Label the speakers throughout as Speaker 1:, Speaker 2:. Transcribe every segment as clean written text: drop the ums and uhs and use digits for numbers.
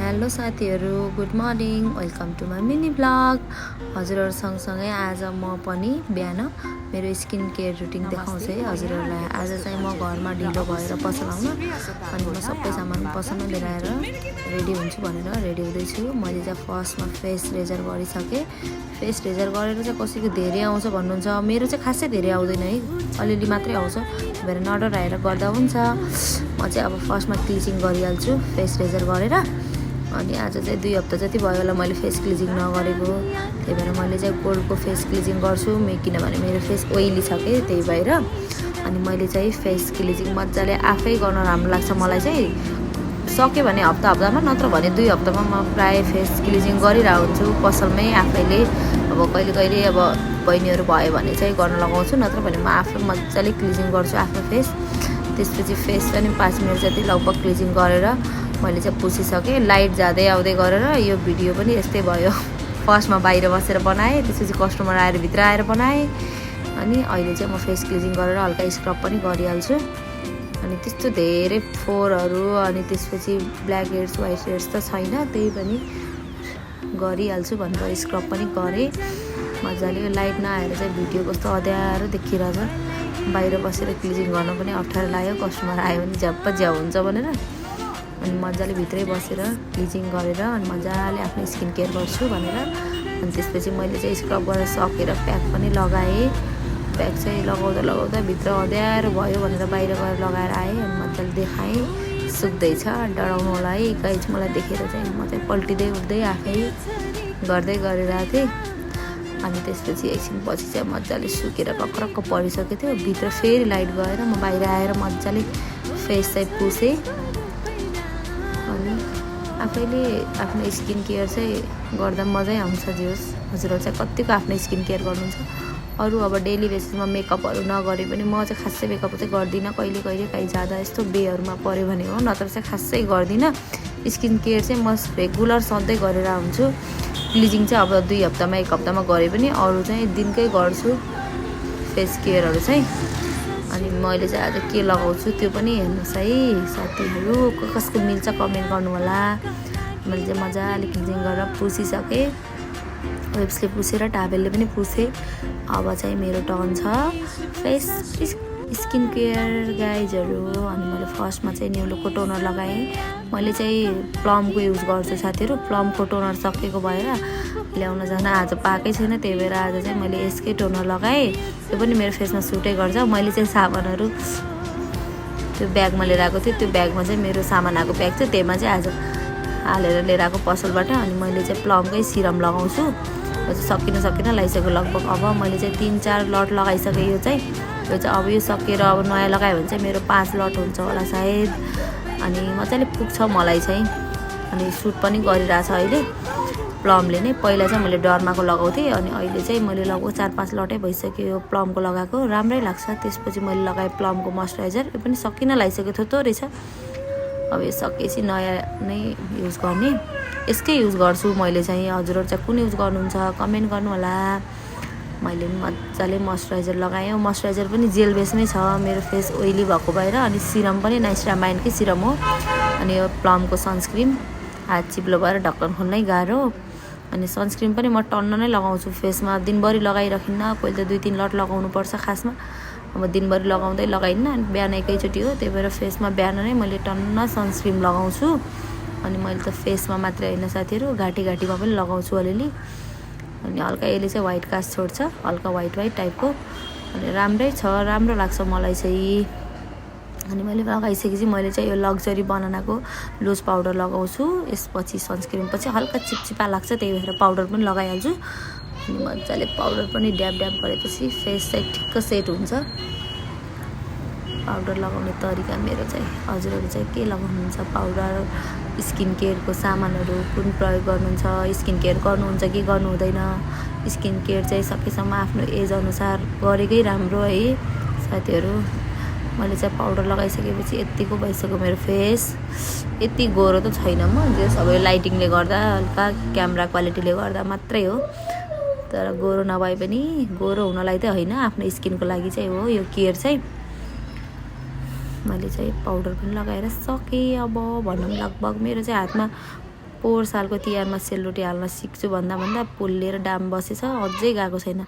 Speaker 1: Hello साथीहरू, good morning. Welcome to my mini blog. हजुरहरू सँगसँगै आज म पनि बिहान मेरो स्किन केयर रुटिन देखाउँछु है हजुरहरूलाई। आज चाहिँ म घरमा ढिलो भएर पसल आउन अनि म सबै सामान पसलमा लिएर आएर रेडी हुन्छु भनेर रेडी हुँदैछु। मैले चाहिँ फर्स्टमा फेस रेजर गरिसकेँ। फेस रेजर गरेर चाहिँ कसैको धेरै आउँछ भन्नुहुन्छ, मेरो चाहिँ खासै धेरै आउँदैन है, अलिअलि मात्रै आउँछ भएर नडराएर गर्दा हुन्छ। म चाहिँ अब फर्स्टमा क्लिजिङ गरिहाल्छु फेस रेजर गरेर। अनि आज चाहिँ 2 हप्ता जति भयो होला मैले फेस क्लिजिङ नगरेको, त्यही भएर मैले चाहिँ गोल्डको फेस क्लिजिङ गर्छु किनभने मेरो फेस ओइली छ कि, त्यही भएर। अनि मैले चाहिँ फेस क्लिजिङ मजाले आफै गर्न राम्रो लाग्छ मलाई चाहिँ। सक्यो भने हप्तामा, नत्र भने 2 हप्तामा म प्रायः फेस क्लिजिङ गरिरहेको हुन्छु पसलमै आफैले। अब कहिले अब बहिनीहरू भयो भने चाहिँ गर्न लगाउँछु, नत्र भने म आफै मजाले क्लिजिङ गर्छु आफ्नो फेस। त्यसपछि फेस पनि 5 मिनट जति लगभग क्लिजिङ गरेर मैले चाहिँ पुछिसकेँ। लाइट जाँदै आउँदै गरेर यो भिडियो पनि यस्तै भयो। फर्स्टमा बाहिर बसेर बनाएँ, त्यसपछि कस्टमर आएर भित्र आएर बनाएँ। अनि अहिले चाहिँ म फेस क्लिजिङ गरेर हल्का स्क्रब पनि गरिहाल्छु। अनि त्यस्तो धेरै फोरहरू अनि त्यसपछि ब्ल्याक हेड्स व्हाइट हेड्स त छैन, त्यही पनि गरिहाल्छु भनेर स्क्रब पनि गरेँ मजाले। लाइट नआएर चाहिँ भिडियो कस्तो अँध्यारो देखिरहेछ। बाहिर बसेर क्लिजिङ गर्न पनि अप्ठ्यारो लाग्यो, कस्टमर आयो भने झ्याप्प झ्याउ हुन्छ भनेर। अनि मजाले भित्रै बसेर क्लिजिङ गरेर अनि मजाले आफ्नो स्किन केयर गर्छु भनेर। अनि त्यसपछि मैले चाहिँ स्क्रब गरेर सकेर प्याक पनि लगाएँ। प्याक चाहिँ लगाउँदा भित्र अँध्यारो भयो भनेर बाहिर गएर लगाएर आएँ। अनि मजाले देखाएँ सुक्दैछ, डराउनु होला है गाइज मलाई देखेर चाहिँ। म चाहिँ पल्टिँदै उठ्दै आफै गर्दै गरिरहेको थिएँ। अनि त्यसपछि एकछिनपछि चाहिँ मजाले सुकेर कक्रक्क परिसकेको थियो। भित्र फेरि लाइट गएर म बाहिर आएर मजाले फेस चाहिँ पुसेँ। अनि आफैले आफ्नो स्किन केयर चाहिँ गर्दा मजै आउँछ। जे होस्, हजुरहरू चाहिँ कतिको आफ्नो स्किन केयर गर्नुहुन्छ। अरू अब डेली बेसिसमा मेकअपहरू नगरे पनि म चाहिँ खासै मेकअप चाहिँ गर्दिनँ। कहिले कहीँ जाँदा यस्तो बेहरूमा पऱ्यो भने हो, नत्र चाहिँ खासै गर्दिनँ। स्किन केयर चाहिँ म रेगुलर सधैँ गरेर हुन्छु। क्लिजिङ चाहिँ अब 2 हप्तामा 1 हप्तामा गरे पनि अरू चाहिँ दिनकै गर्छु फेस केयरहरू चाहिँ। अनि मैले चाहिँ आज के लगाउँछु त्यो पनि हेर्नुहोस् है साथीहरू, कसको मिल्छ कमेन्ट गर्नु होला। मैले चाहिँ मजाले क्लिजिङ गरेर पुसिसकेँ, वेब्सले पुसेर टावेलले पनि पुसेँ। अब चाहिँ मेरो टर्न छ फेस स्किन केयर गाइजहरू। अनि मैले फर्स्टमा चाहिँ न्युलोको टोनर लगाएँ। मैले चाहिँ प्लमको युज गर्छु साथीहरू। प्लमको टोनर सकेको भएर ल्याउन जान आज पाएकै छैन, त्यही भएर आज चाहिँ मैले यसकै टोनर लगाएँ। त्यो पनि मेरो फेसमा सुटै गर्छ। मैले चाहिँ सामानहरू त्यो ब्यागमा लिएर आएको थिएँ, त्यो ब्यागमा चाहिँ मेरो सामान आएको ब्याग थियो, त्यहीमा चाहिँ आज हालेर लिएर आएको पसलबाट। अनि मैले चाहिँ प्लमकै सिरम लगाउँछु। यो चाहिँ सकिन लगाइसक्यो लगभग। अब मैले चाहिँ 3-4 लट लगाइसकेँ। यो चाहिँ अब यो सकेर अब नयाँ लगायो भने चाहिँ मेरो 5 लट हुन्छ होला सायद। अनि मजाले पुग्छ मलाई चाहिँ। अनि सुट पनि गरिरहेछ अहिले प्लमले नै। पहिला चाहिँ मैले डर्माको लगाउँथेँ, अनि अहिले चाहिँ मैले लगभग 4-5 लटै भइसक्यो यो प्लमको लगाएको, राम्रै लाग्छ। त्यसपछि मैले लगाएँ प्लमको मोइस्चराइजर, यो पनि सकिन लगाइसक्यो, थोत्रो रहेछ। अब यो सकेपछि नयाँ नै युज गर्ने, यसकै युज गर्छु मैले चाहिँ। हजुरहरू चाहिँ कुन युज गर्नुहुन्छ कमेन्ट गर्नु होला। मैले पनि मजाले मोइस्चराइजर लगाएँ। मोइस्चराइजर पनि जेल बेसमै छ, मेरो फेस ओइली भएको भएर। अनि सिरम पनि नाइसिरामाइडकै सिरम हो। अनि यो प्लमको सनस्क्रिन, हात चिप्लो भएर ढक्कन खोल्नै गाह्रो। अनि सनस्क्रिन पनि म टन्न नै लगाउँछु फेसमा, दिनभरि लगाइराखिन्न। पहिले त 2-3 लट लगाउनु पर्छ खासमा, अब दिनभरि लगाइन्न, बिहान एकैचोटि हो। त्यही भएर फेसमा बिहान नै मैले टन्न सनस्क्रिन लगाउँछु। अनि मैले त फेसमा मात्रै होइन साथीहरू, घाँटीमा पनि लगाउँछु अलिअलि। अनि हल्का यसले चाहिँ व्हाइट कास्ट छोड्छ, हल्का व्हाइट टाइपको। अनि राम्रै छ, राम्रो लाग्छ मलाई चाहिँ। अनि मैले लगाइसकेपछि मैले चाहिँ यो लग्जरी बनानाको लुज पाउडर लगाउँछु। यसपछि सनस्क्रिन पछि हल्का चिपचिपा लाग्छ, त्यही भएर पाउडर पनि लगाइहाल्छु। अनि मजाले पाउडर पनि ड्याब गरेपछि फेस चाहिँ ठिक्क सेट हुन्छ। पाउडर लगाउने तरिका मेरो चाहिँ, हजुरहरू चाहिँ के लगाउनुहुन्छ पाउडर, स्किन केयरको सामानहरू कुन प्रयोग गर्नुहुन्छ, स्किन केयर गर्नुहुन्छ कि गर्नु हुँदैन। स्किन केयर चाहिँ सकेसम्म आफ्नो एज अनुसार गरेकै राम्रो है साथीहरू। मैले चाहिँ पाउडर लगाइसकेपछि यतिको भइसक्यो मेरो फेस। यति गोरो त छैन म, जो सबै लाइटिङले गर्दा हल्का क्यामेरा क्वालिटीले गर्दा मात्रै हो। तर गोरो नभए पनि, गोरो हुनलाई त होइन, आफ्नो स्किनको लागि चाहिँ हो यो केयर चाहिँ। मैले चाहिँ पाउडर पनि लगाएर सकेँ अब भनौँ। लगभग मेरो चाहिँ हातमा पोहोर सालको तिहारमा सेलरोटी हाल्न सिक्छु भन्दा पोलिएर डाम बसेछ, अझै गएको छैन।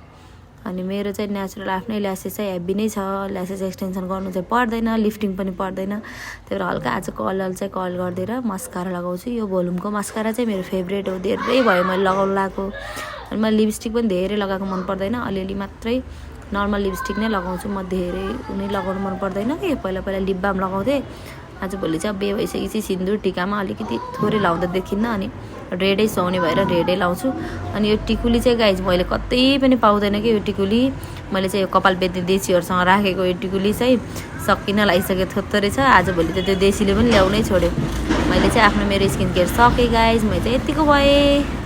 Speaker 1: अनि मेरो चाहिँ नेचुरल आफ्नै ल्यासेस चाहिँ हेभी नै छ, ल्यासेस एक्सटेन्सन गर्नु चाहिँ पर्दैन, लिफ्टिङ पनि पर्दैन। त्यही भएर हल्का आज कलर चाहिँ कर्ल गरिदिएर मस्कारा लगाउँछु। यो भोलुमको मस्कारा चाहिँ मेरो फेभरेट हो, धेरै भयो मैले लगाउनु लगाएको। अनि मैले लिपस्टिक पनि धेरै लगाएको मन पर्दैन, अलिअलि मात्रै नर्मल लिपस्टिक नै लगाउँछु म, धेरै उनी लगाउनु मन पर्दैन कि। पहिला लिप बाम लगाउँथेँ, आजभोलि चाहिँ बे भइसकेपछि सिन्दुर टिकामा अलिकति थोरै लाउँदा देखिन्न, अनि रेडै सुहाउने भएर रेडै लाउँछु। अनि यो टिकुली चाहिँ गाइज मैले कतै पनि पाउँदैन कि, यो टिकुली मैले चाहिँ यो कपाल बेच्ने देशीहरूसँग राखेको यो टिकुली चाहिँ सकिन लागिसक्यो, थोत्तरै छ। आजभोलि त त्यो देशीले पनि ल्याउनै छोड्यो। मैले चाहिँ आफ्नो मेरो स्किन केयर सकेँ गाइज, मैले चाहिँ यतिको भएँ।